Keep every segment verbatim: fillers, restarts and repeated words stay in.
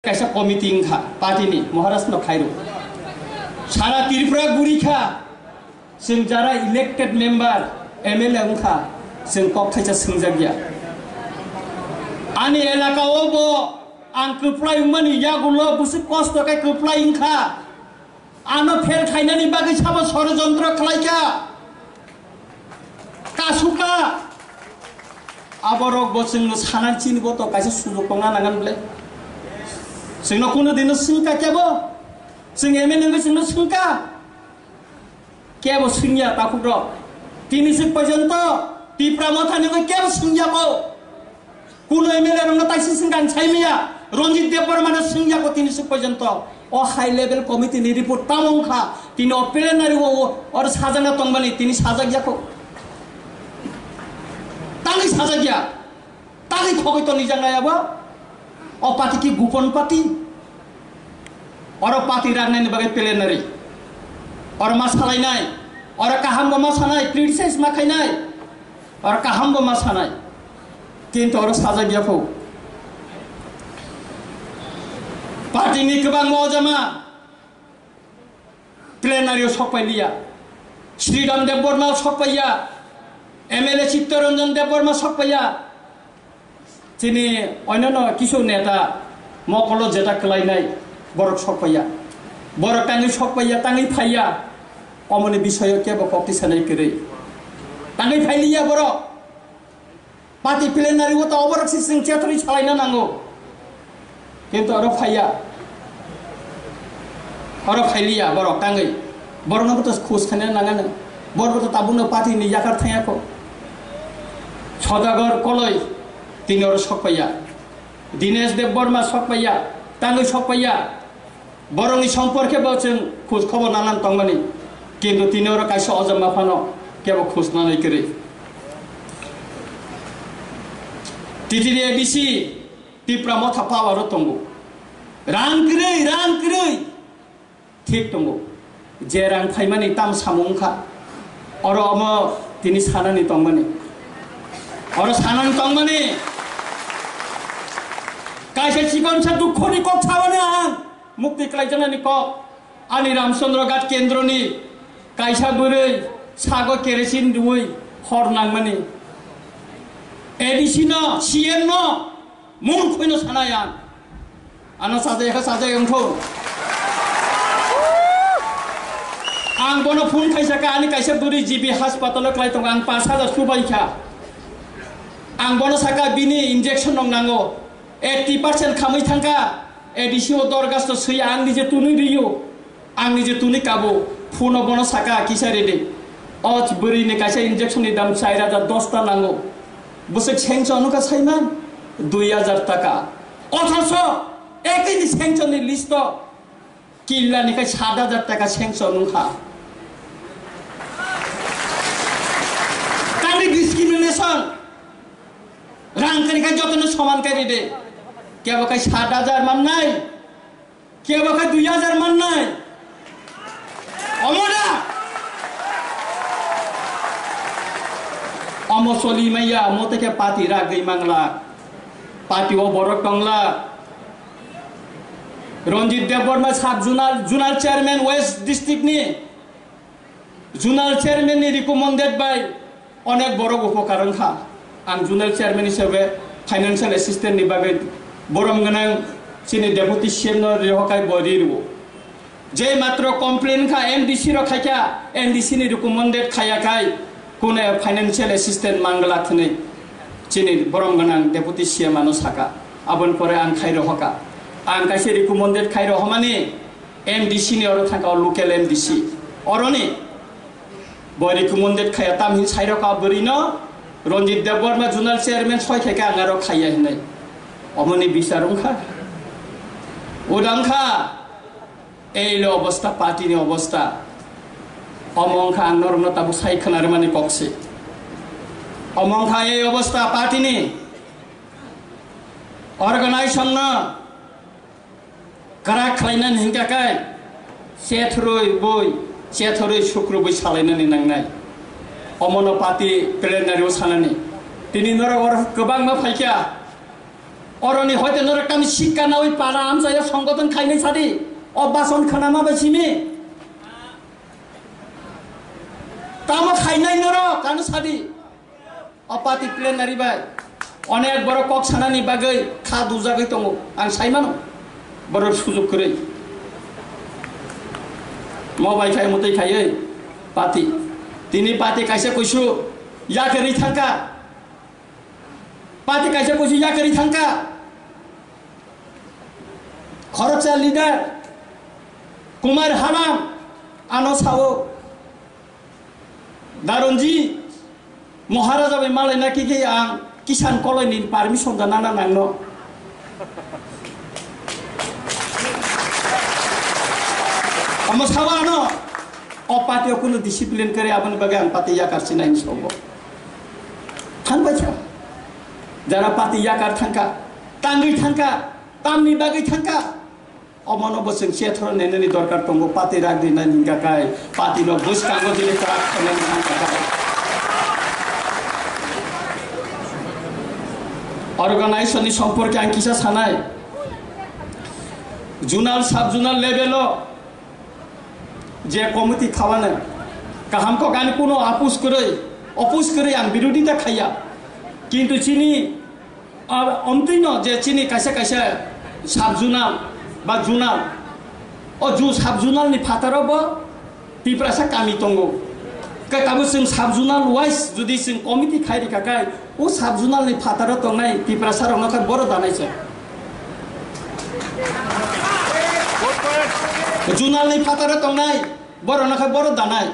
Kaisa committee wngkha party ni, Maharaj no khairo. Sara Tripura guri kha, chwng jara elected member, M L A wngkha, chwng kok thaisa swngjak ya. Ani elaka o bo ang kwplai wngmani yagulo bwswk kosto khe kwplai wngkha. Ano fail khainani bagwi sabo sorojontro khlaikha. Kasukha. Aborok bo chwngno sanan chini bo to kaisa sujok tongna nangan ble. Chwngno kuno dino swngkha kebo. Chwng M L A wngwi chwngno swngkha. Kebo swngya takhuk rok. Tini swk porjonto Tipra Motha ni kebo swngya bo. Kuno M L A rokno taisi swngkha ang saimaya, Ranjit Debbarma no swngya ko tini swk porjonto. O high level committee ni report tamo wngkha, tini o plenary o, o, or sajagna tongmani, tini sajak ya ko. Tangwi sajak ya. Tangwi khogwi toni jang ya bo. O party ki gupon party. Oro party rang nai ni bagwi plenary. Oro ma salai nai. Oro kaham bo ma sanai, criticize ma khai nai. Oro kaham bo ma sanai, kintu oro sajak ya pho. Party ni kwbangma ojama plenary o sok pai liya, Sridham Debbarma sok pai ya, M L A Chittaranjan Debbarma sok pai ya, chini onyono kisu neta mokolo jeta kwlai nai borok sok pai ya, borok tangwi sok pai ya, tangwi phai ya, omoni bisoyo kebo kokti sanai kwrwi, tangwi phai liya borok. Party plenary o ta oborok si chwng chetrwi salaina nango. Kintu oro phaiya. Oro phailiya borok tangwi. Borokno bo to khus khaina nangano. Borok bo to tabukno party ni yakar thangya kho. Sodagor Koloi tini oro sok paiya. Dinesh Debbarma sok paiya. Tangwi sok paiya. Borokni somporke bo chwng khoj khobor nanan tongmani, kintu tini oro kaisa ojama phano kebo khoj nanai kwrwi. T T D A D C Tipra Motha power o tongo. Rang kwrwi, rang kwrwi. Thik tongo. Je rang phaimani tam samung wngkha. Oro omo tini sanani tongmani. Oro sanani tongmani. Kaisa chikonsa dukhoni kok sabani ang. Mukti klaijaknani kok, ani Ramchandra Ghat kendroni kaisa bwrwi sago kerosin rwui hor nangmani. A D C no, C M no, murkhoi no sanai ang. Ano sajai kha sajai wngkho. Ang bono phone khaisa kha, ani kaisa bwrwi G B hospital o klai tongo, ang pash hajar subai kha. Ang bono saka bini injection rok nango. Eighty percent khamwi thangkha, A D C o dorgasto swiya ang nije tunui riyo, ang nije tunui kabo, phone o bono saka kisa ridi. O bwrwi ni kaisa injection ni dam char hajar dosta nango. Bwswk sanction wngkha saiman, dui hajar taka. Othocho ekini sanction ni list o Killa ni khai sat hajar taka sanction wngkha. Tangni discrimination. Rang kari khai jotono soman kari de. Kebo khai sat hajar mannai. Kebo khai dui hajar mannai. Omo da. Omo soli maya, omo teke party ragwi mangla. Party o borok tongla. Ranjit Debbarma sub zonal, zonal chairman West district ni, zonal chairman ni recommended by onek borok upokar wngkha. Ang zonal chairman hisabe financial assistant ni bagwi borom gwnang chini deputy C M no rihokai bo ri rwo. Je matro complain kha M D C rok khaikha, M D C ni recommended khaya khai kune financial assistant mangla thwnwi chini borom gwnang deputy C M ano saka. Aboni pore ang khai rohoka. Ang kaisa recommended khai rohomani M D C ni oro thangka o local M D C. Oroni bo recommended khaya tam hin sai roka bwrwi no Ranjit Debbarma zonal chairman soi khaikha ang aro khaya hinai. Omoni bisar wngkha. Udang kha. Ei lo obosta, party ni obosta. Omo wngkha ang norokno tabuk sai khwnarwmani kok se. Omo wngkha ei obosta party ni. Organization no kwrak khlainani hinkha khe chethrwi bui, chethrwi sukrubui salainani nangnai. Omono party plenary o sanani. Tini norok oro kwbangma phaikha. Oroni hoite norok tamo sikka nawi para amchaya songgoton khainai sadi. O bason khwnama bai simi. Tamo khainai norok ano sadi. O party plenary bai onek borok kok sanani bagwi kha dujagwi tongo. Ang sai mano borok sujuk kwrwi. Mo bai khai mutwi khaiwi party. Tini party kaisa kuisu yakarwi thangkha. Party kaisa kuisu yakarwi thangkha. Khoroksa leader Kumar Halam ano sao, Daronji Maharaja bai malai na kiki ang Kisan Koloi ni permission da nana nangno. Amo sao ano, o party o kunu discipline kare aboni bagwi ang party yakar sinai ni sobo. Thang bai kha. Jara party yakar thangka, tangwi thangka, tamni bagwi thangka. Omono bo chwng chethoro nenani dorkar tongo, party rak rinani hingka kai, party no bwskango jini kwrak khainani hingka kai. Organization ni somporke ang kisa sanai, zonal, sub zonal level o je committee khawane kaham kok ani kuno apus kwrwi, opus kwrwi ang birodita khaiya, kintu chini Ar omtwino je chini kaisa kaisa sub-zonal ba zonal, o ju-, sub-zonal ni phataro bo Tiprasa kami tongo. Khe tabuk chwng sub-zonal wise jodi chwng committee khai rikha khai, o sub-zonal ni phataro tongnai Tiprasa rokno khe boro danai se. Zonal ni phataro tongnai, borokno khe boro danai.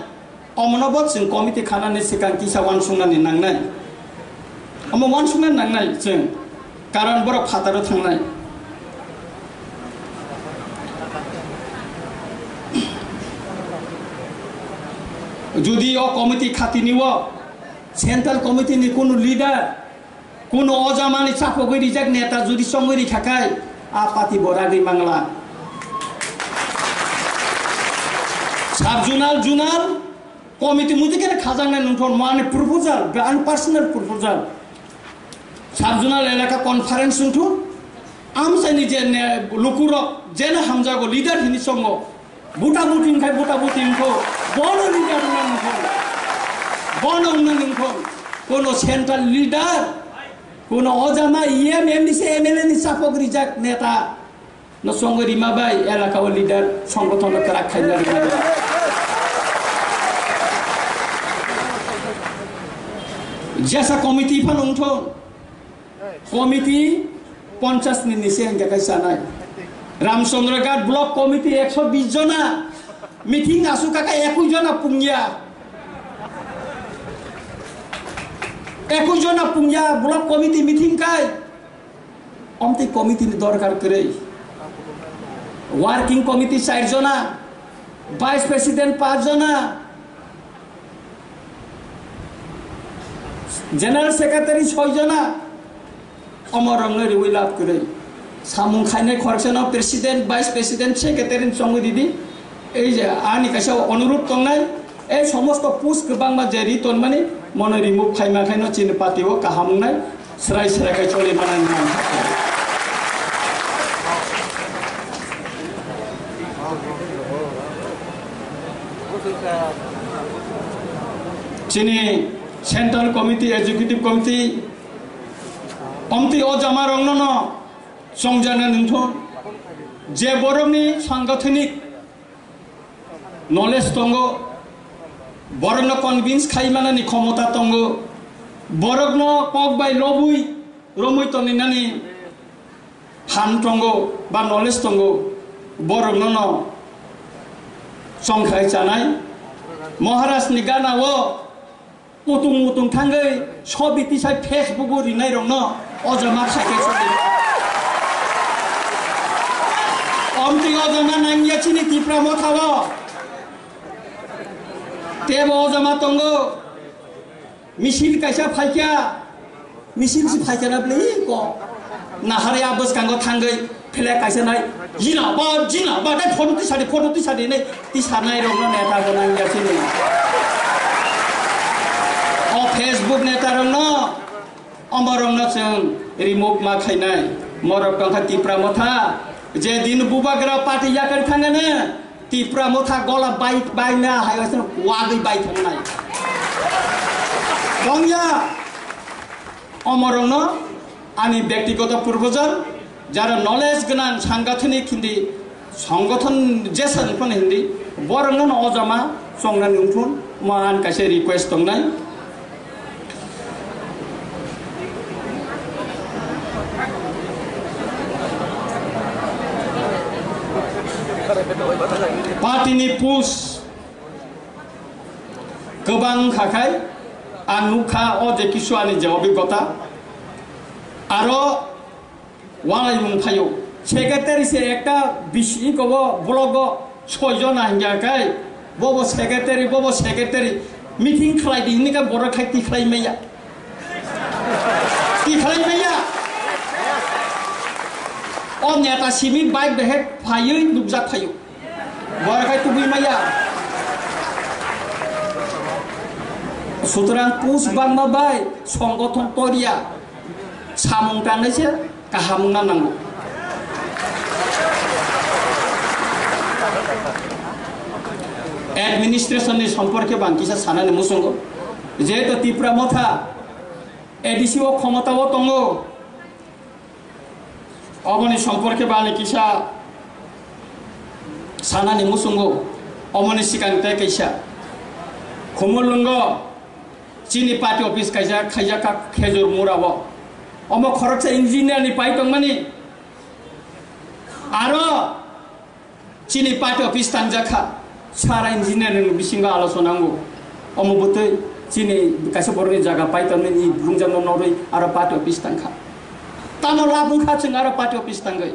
Omono bo chwng committee khanani swkang kisa uansuknani nangnai. Omo uansukna nangnai chwng, karon borok phataro thangnai. Jodi o committee khatini o central committee ni kunu leader, kunu o jamani chapogwi rijak neta jodi chongwi rikha khai, a party bo ragwi mangla. Sub-zonal, zonal, Committee muti kene khajaknai nungthon mo ani proposal, ba ani personal proposal. Sub-zonal elaka conference wngthun, amchaini je ne lukurok jene hamjago leader hini songo, buta buti wngkhai buta buti wngkho, bono leader wngna nungthon, bono wngna nungthon, kono central leader, kono ojama E M, M D C, M L A ni chapok rijak neta, No songwi rima bai elaka o leader songgothon no kwrak khaina rwmani. Jesa committee phano wngthon. Committee ponchash ni nise hingka kai sanai. Ramchandra Ghat block committee ekso bish jona meeting asuk kaka ekwis jona pungya. Ekwis jona pungya block committee meeting kai. Omtwi committee ni dorkar kwrwi. Working committee char jona, vice president panch jona, general secretary soi jona, omo rwngwi rwui lab kwrwi. Samung khainai khoroksa no president, vice president, secretary ni chongwi ridi. Ei je ani kaisa onurudh tongnai, ei somosto post kwbangma je ri tonmani, mono remove khaima khaino chini party o kaham wngnai, srai srai khai choli manai nang. Chini Central Committee, Executive Committee, omtwi o jama rokno no chongjana nungthun, je borokni sangathanik knowledge tongo, borokno convince khai manani khomota tongo, borokno kok bai lobwi romwi toninani phan tongo ba knowledge tongo, borokno no chongkhai chanai. Maharaj ni gana o Mutung mutung thangwi sobi tisai Facebook o rinai rokno o jama khaikhe sobi. Omtwi o jama nangya chini Tipra Motha o. Tebo o jama tongo. Misil kaisa phaikya. Misil si phaikya na bwlwi ko. Nahari a bwskango thangwi. Philek kaisa nai, jina ba, jina ba, dai photo tisadi, photo tisadi nai, tisanai rokno neta bo nang ya sini. O Facebook neta rokno, omo rokno chwng remove ma khainai. Morok tongkha Tipra Motha, je din bubagra party yakar thangane, Tipra Motha gola bai, bai na hai wasan wagwi bai thangnai. Tongya, omorokno ani byaktigoto purbojar, jara knowledge gwnang, sangathonik hindi, songothon jesa phano hindi, borokno no ojama chongnani wngthun, mo an kaisa request tongnai. Party ni push kwbang khakhai ang nukha o je kisu ani je obigota aro Walaimung phaio. Secretary se ekta bisi iko bo blogo soi jona hingya kai. Bobo secretary, bobo secretary. Meeting khlai di hinwi khe borok khai tikhlai maya. Tikhlai maya. O neta simi bike behe phaiwi nukjak phaio. Borok khai tubui maya. Sutrang push bangma bai songothon toria. Samung tangnai se kaham wngna nango. Administration ni somporke bang kisa sanani musungo. Jehetu Tipra Motha A D C o khomota o tongo. Oboni somporke bani kisa sanani musungo. Omoni sikang tei kaisa. Khumulwngo. Chini party office kaisa khaijak kha Khejur Mura o. Omo khoroksa engineer ni pai tongmani. Aro chini party office tangjak kha. Sara engineer ni bisingo alochona wngo. Omo bwtwi chini kaisa borok ni jaga pai tongmani ni brumjak no norwi aro party office tang kha. Tamo lab wngkha chwng aro party office tangwi.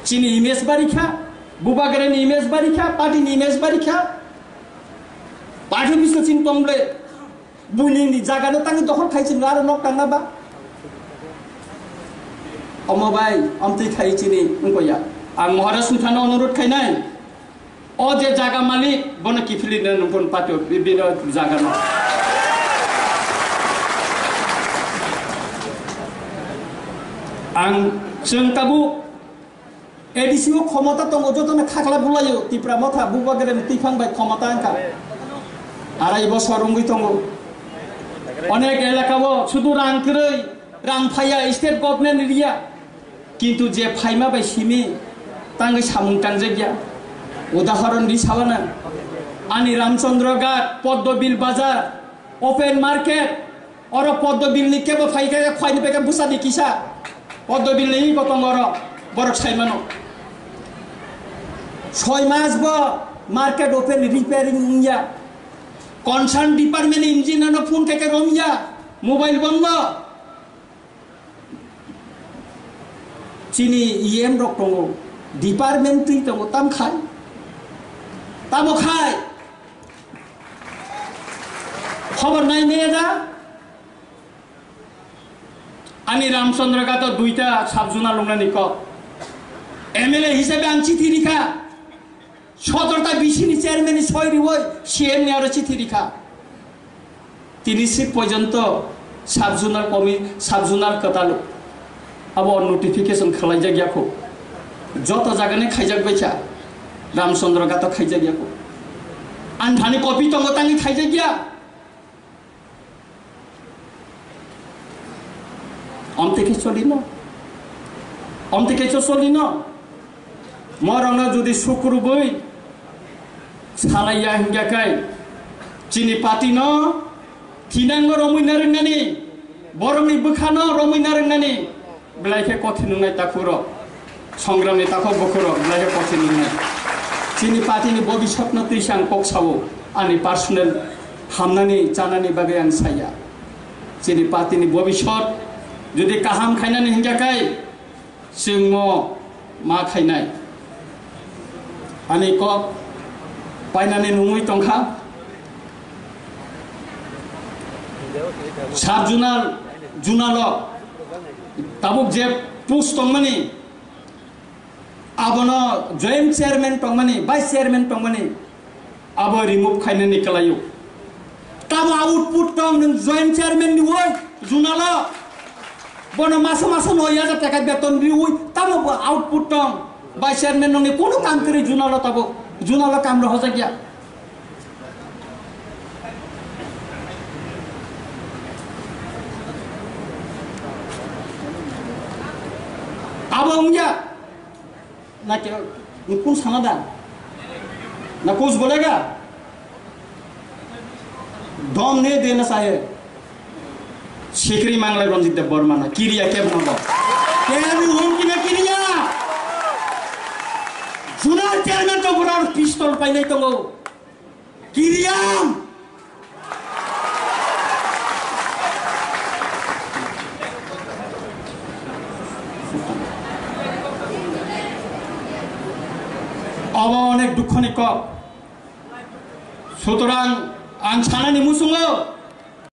Chini image bari kha, bubagra ni image bari kha, party ni image bari kha. Party office no chini tong ble. Buini ni jaga no tangwi dokhol khai chini aro nok tangna ba. Omo bai, amtwi khai chini wngkha ya. Ang Maharaj Mutha no onurod khainai. O je jaga malik, bono kiphilino nungkon patio, bi-, bino jaga no. Ang chwng tabuk A D C o khomota tongo, jotono khakla bulaio, Tipra Motha, Bubagra ni twiphang bai khomota wngkha. Arai bosor wngwi tongo. Onek elaka o sudu rang kwrwi, rang phaiya, state government riya. Kintu je phaima bai simi tangwi samung tangjakya. Udahoron di sawana, ani Ramchandra Ghat, Poddobil Bazar, open market, oro Poddobil ni kebo phai khe, khwai ni pekhe bwsa di kisa. Poddobil ni bo tongo oro, borok sai mano. Soi mas bo market open repairing wngya. Concern department engineer no phone khe khe romya, mobile bondo. Chini E M rok tongo, department twi tongo, tam khai? Tamo khai? Khobor nai maya da? Ani Ramchandra Ghat o duita sub-zonal lungnani kok. M L A hisabe ang chithi rikha. Sotorta B C ni chairman ni soi riwoi C M ni aro chithi rikha. Tini sik porjonto sub-zonal komi, sub-zonal kwtal abo notification khwlaijak yakho. Joto jagani khaijak baikha, Ramchandra Ghat o khaijak yakho. Anthani copy tongo tangwi khaijak ya. Omtwi khe cholino. Omtwi khe cho cholino. Morokno jodi sukrubwi salaiya hingya khe chini party no thinango romwi narwknani, borokni bwkhano romwi narwknani belai khe kothin wngnai takhurok. Songramni takhuk bukhurok belai khe kothin wngnai. Chini party ni bobiswtno twi se ang kok sao, ani personal hamnani chanani bagwi ang saya. Chini party ni bobiswt jodi kaham khainani hingya khe chwngno ma khainai. Ani kok painani nungwi tongkha. Sub-zonal, zonal o tabuk je post tongmani, abono joint chairman tongmani, vice chairman tongmani, abo remove khainani kwlaio. Tamo output tong nwng joint chairman ni woi zonal o? Bono maso maso no hajar taka beton riwi, tamo bo output tong. Vice chairman nongni kono kam kwrwi junalo tabuk, junalo kam rohojak ya. Abo wngya. Na ke, ni kun sana da? Na kus bolega? Dom ne de na sahe. Sikri manglai Ranjit Dev Barma na kiriya keb na bo. Kemi hum kina kiriya. Juna chairman to burar pistol painai tongo. Kiriya. Obo onek dukhoni kok. Sutorang ang sanani musungo